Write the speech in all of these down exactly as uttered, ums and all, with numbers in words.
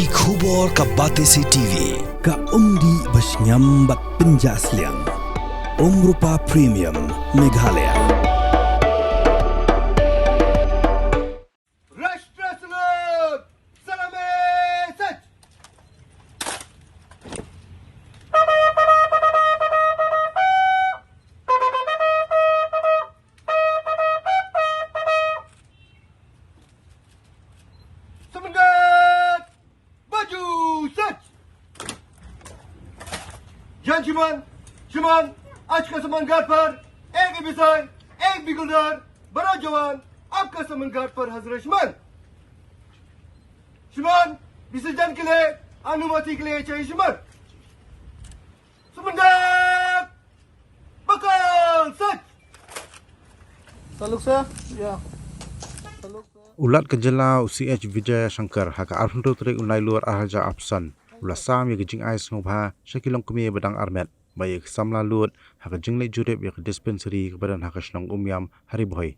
Khubor ka Batesi T V, ka umdih ba shngiam bad pynjah sliang. Umrupa Premium, Meghalaya. Rashtra Salute! Salame Sach! Samangat! Baju Sach! Jan Shimon, Shimon, aaj ka Samangat par ek officer, ek bigulnar, baro jawan, aapka Samangat par hazir hai Shimon. Shimon, विसर्जन के लिए अनुमति के लिए चाहिए Shimon. Samangat! Bakal Sach! Salute, sir. Yeah. Salute, sir. U Lat ka jylla u C H Vijayashankar ha ka arphew hynriew tarik u Nailur arhajar arphew san u la sam ïa ka jingai sngewbha sha ki longkmie ba dang armet bad ïa ki samla lud ha ka jingleit jurip ïa ka dispensary kaba don ha ka shnong Umiam ha Ri Bhoi.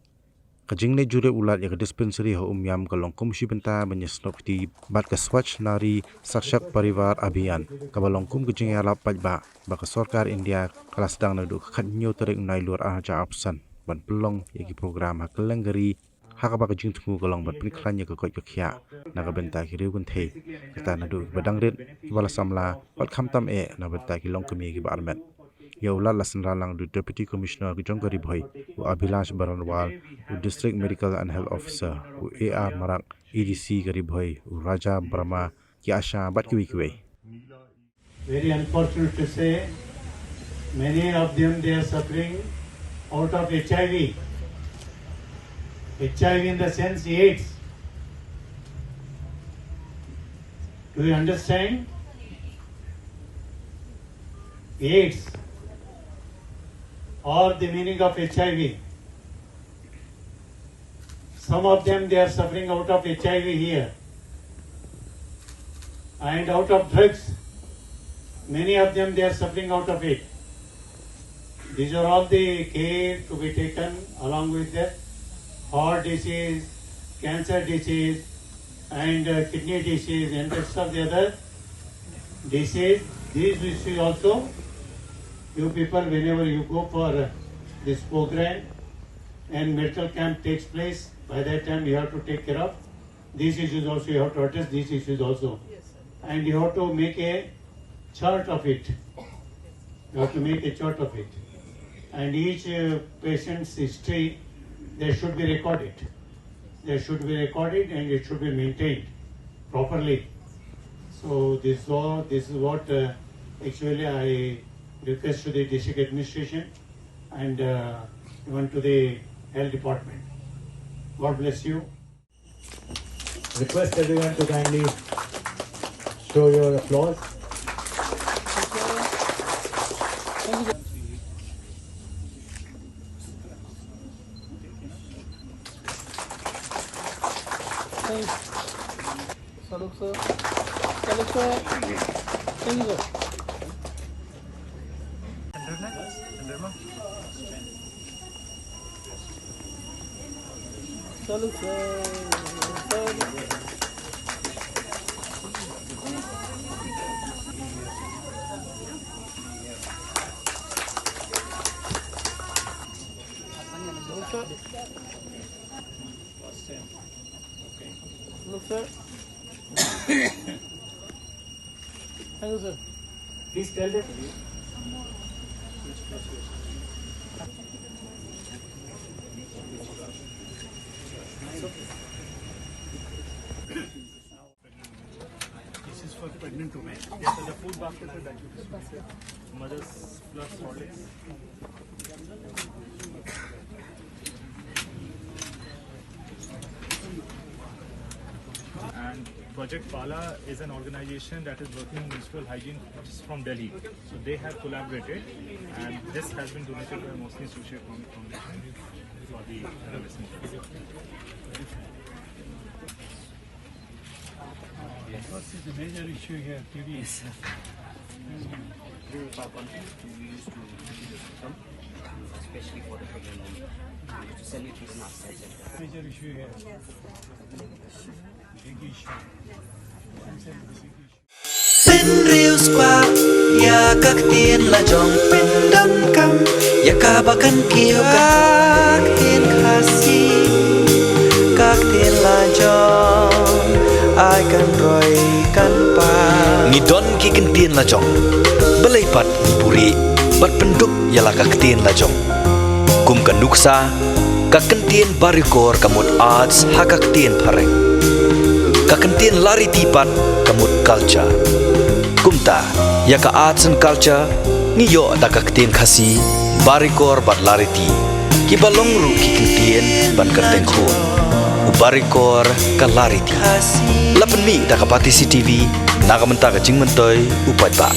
Ka jingleit jurip u Lat ïa ka dispensary ha Umiam ka long kum shi bynta ban ïasnoh kti bad ka Swachh Nari Sakshar Parivar Abhiyan, kaba long kum ka jingïalap paidbah ba ka sorkar India ka la sdang naduh ka khathynñiew tarik u Nailur arhajar arphew san ban pynlong ïa ki program ha kylleng ka ri, ha kaba ka jingthmu ka long ban pynkhlaiñ ïa ka koit ka khiah na ka bynta ki riew kynthei. Kata naduh kiba dang rit, kiba la samla bad khamtam eh na bynta ki longkmie kiba armet. Ïa u Lat la synran lang da u Deputy Commissioner jong ka Ri Bhoi, u Abhilash Baranwal, u District Medical and Health Officer, u A R Marak, A D C ka Ri Bhoi, u Raja Brahma, ki ASHA bad kiwei kiwei. Very unfortunate to say, many of them, they are suffering out of H I V. H I V in the sense AIDS. Do you understand? AIDS, or the meaning of H I V. Some of them, they are suffering out of H I V here. And out of drugs, many of them, they are suffering out of it. These are all the care to be taken along with the heart disease, cancer disease, and, uh, kidney disease, and rest of the other disease. These issues also, you people, whenever you go for, uh, this program and medical camp takes place, by that time you have to take care of these issues also, you have to address these issues also. Yes, sir. And you have to make a chart of it. You have to make a chart of it. And each, uh, patient's history, they should be recorded. They should be recorded and it should be maintained properly. So this is all, this is what, uh, actually I request to the district administration and, uh, even to the health department. God bless you. Request everyone to kindly show your applause. Salute, sir. Salute, sir. Thank you, sir. Look, sir. Hello, sir. Please tell them. This is for pregnant women. This is the food basket for diabetes. Mother's plus Horlicks. And Project Pala is an organization that is working in municipal hygiene, which is from Delhi. So they have collaborated, and this has been donated by Mosni Social Economic Foundation for the Ravi Center. What is the major issue here, T B? Yes, sir. This is our country. We used to do the system, especially for the pregnant women. We used to send it to the National Center. Major issue here. Big issue. Pynriewspah ïa ka ktien la jong, pyndonkam ïa kaba kan kiew ka ktien Khasi, ka ktien la jong, ai kan roi kan pa. Ngi don ki kyntien la jong, balei pat ngi puri bad pynduk ïa la ka ktien la jong. Kum ka nuksa, ka kyntien Barikor ka mut arts ha ka ktien Phareng. Ka kyntien Lariti pat ka mut culture. Kumta, ïa ka arts and culture, ngi ïoh da ka ktien Khasi, Barikor bad Lariti. Kiba long ruh ki kyntien ban kyrteng khun. U Barikor ka Lariti. La pynmih da ka Batesi T V, na ka bynta ka jingmyntoi u paidbah.